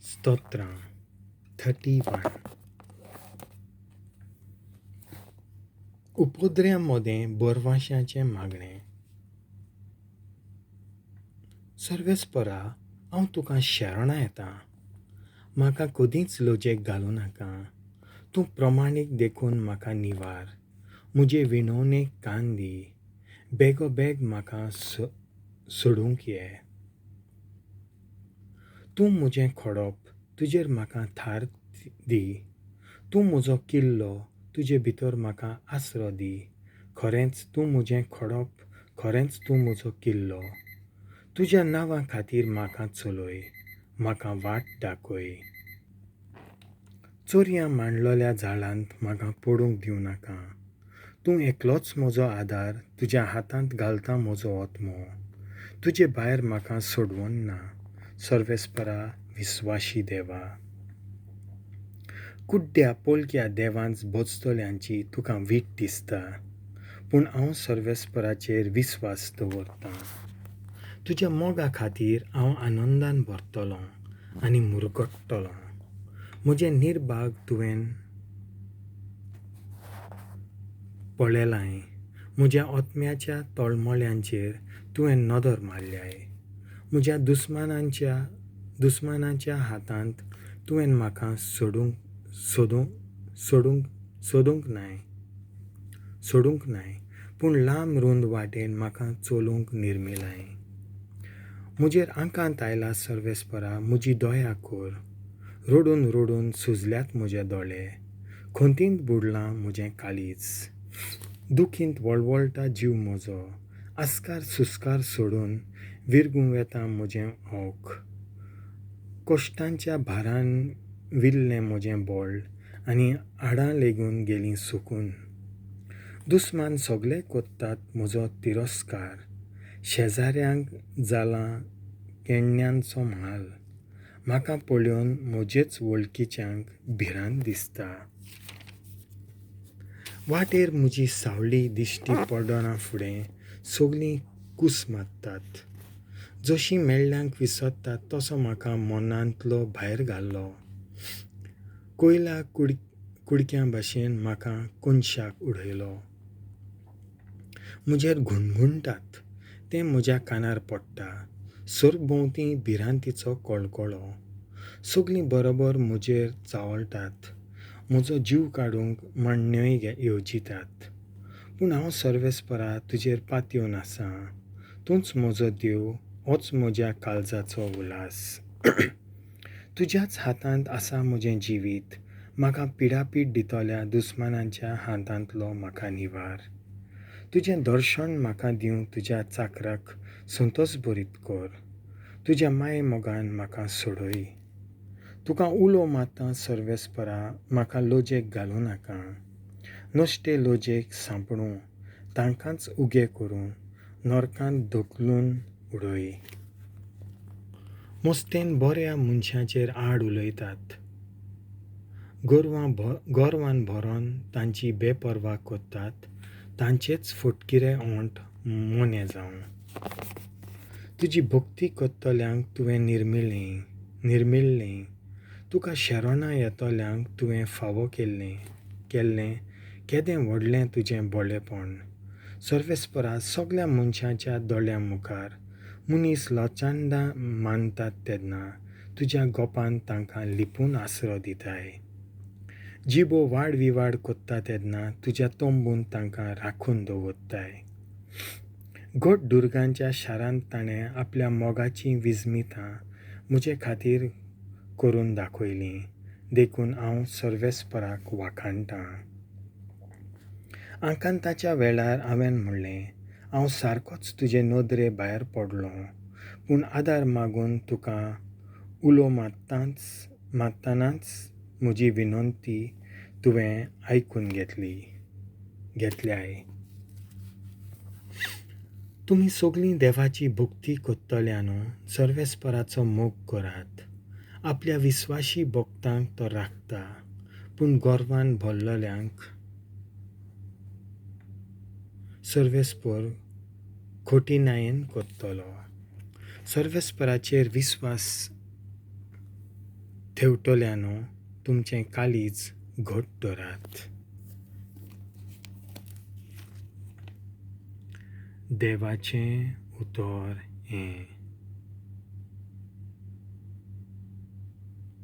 स्तोत्रां 31. उपद्र्या मदें बरवाश्याचें मागणें. सर्वेस्परा, हांव तुका शरणां येतां, म्हाका कदींच लजेक घालूं नाका. तूं प्रमाणीक देखून म्हाका निवार, म्हजे विनवणेक कान दी, बेगोबेग म्हाका सोडूंक ये. तूं म्हजें खोडप, तुजेर म्हाका थार दी, तूं म्हजो किल्लो, तुजे भितर म्हाका आसरो दी. खरेंच तूं म्हजें खोडप, खरेंच तूं म्हजो किल्लो. तुज्या नांवा खातीर म्हाका चलय, म्हाका वाट दाखय. चोरयां मांडलेल्या जाळांत म्हाका पडूंक दिवं नाका. तूं एकलोच म्हजो आदार, तुज्या हातांत घालता म्हजो आत्मो. तुजे भायर म्हाका सोडवन ना, सर्वेस्परा विस्वाशी देवा. कुड्ड्या पोलक्या देवांच भजतल्यांची तुका वीट दिसता, पूण हांव सर्वेस्पराचेर विस्वास दवरतां. तुज्या मोगा खातीर हांव आनंदान भरतलों आनी मुरगट्टलों. म्हजें निर्भाग तुवें पळयलांय, म्हज्या आत्म्याच्या तळमळ्यांचेर तुवें नदर मारल्याय. म्हज्या दुस्मानाच्या हातांत तुवें म्हाका सोडूंक नाय, पूण लांब रूंद वाटेन म्हाका चलूंक निर्मिलाय. म्हजेर आंकांत आयला सर्वेस्परा, म्हजी दया कर. रडून रडून सुजल्यात म्हजे दोळे, खंतींत बुडलां म्हजें काळीज. दुखींत वळवळटा जीव म्हजो, आस्कार सुस्कार सोडून विरगूं वेता म्हजें ओक. कश्टांच्या भारान विल्लें म्हजें बळ आनी हाडां लेगून गेलीं सुकून. दुस्मान सगळे कोत्तात म्हजो तिरस्कार, शेजाऱ्यांक जाला केण्यांचो म्हाल. म्हाका पळोवन म्हजेच वळखीच्यांक भिरांत दिसता. वाटेर म्हजी सावळी दिश्टी पडना फुडें सगळीं कूस मारतात. जशीं मेल्ल्यांक विसरतात तसो म्हाका मनांतलो भायर घालो. कोयला कुडक्यां भाशेन म्हाका कोनशाक उडयलो. म्हजेर घुणघुणटात तें म्हज्या कानार पडटा. सरभोंवती भिरांतीचो कळकळो. सगळीं बरोबर म्हजेर चावळटात, म्हजो जीव काडूंक माण्ण्योय येवजितात. पूण हांव सर्वेस्परा तुजेर पातयेवन आसां. तूंच म्हजो देव, होच म्हज्या काळजाचो उल्हास. तुज्याच हातांत आसा म्हजें जिवीत, म्हाका पिडापीड दितल्या दुस्मानांच्या हातांतलो म्हाका निवार. तुजें दर्शन म्हाका दिवंक तुज्या चाकराक संतोस भरीत कर. तुज्या माये मोगान म्हाका सोडय. तुका उलो मारता सर्वेस्परा, म्हाका लजेक घालूं नाका. नश्टे लजेक सांपडूं, तांकांच उगे करूं, नरकांत धुकलून उडय. मस्तेन बऱ्या मनशाचेर आड उलयतात, गोरवान भरोन तांची बेपर्वा करतात, तांचेच फटकिरे ओंठ मोने जावं. तुजी भक्ती करतल्यांक तुवें निर्मिल्लें, तुका शरणां येतल्यांक तुवें फावो केल्लें केदें व्हडलें तुजें बरेपण. सर्वेस्परा, सगळ्या मनशाच्या दोळ्यां मुखार मनीस लचांडां मानतात तेन्ना तुज्या गोपान तांकां लिपून आसरो दिताय. जिबो वाड विवाड कोत्ता तेन्ना तुज्या तंबून तांकां राखून दवरताय. घट दुर्गांच्या शारांत ताणें आपल्या मोगाचीं विस्मितां म्हजे खातीर करून दाखयलीं, देखून हांव सर्वेस्पराक वाखाणटां. आकांताच्या वेळार हांवें म्हणलें, हांव सारकोच तुजे नदरे भायर पडलो, पूण आदार मागून तुका उलो मारतनाच म्हजी विनंती तुवें आयकून घेतल्याय. तुमी सगळीं देवाची भक्ती करतल्यानू सर्वेस्पराचो मोग करात. आपल्या विस्वाशी भक्तांक तो राखता, पूण गर्वान भरलेल्यांक सर्वेस्पर खोटिनायेन करतलो. सर्वेस्पराचेर विस्वास थेवटल्यांनो, तुमचें काळीज घट धरात. देवाचें उतर हें.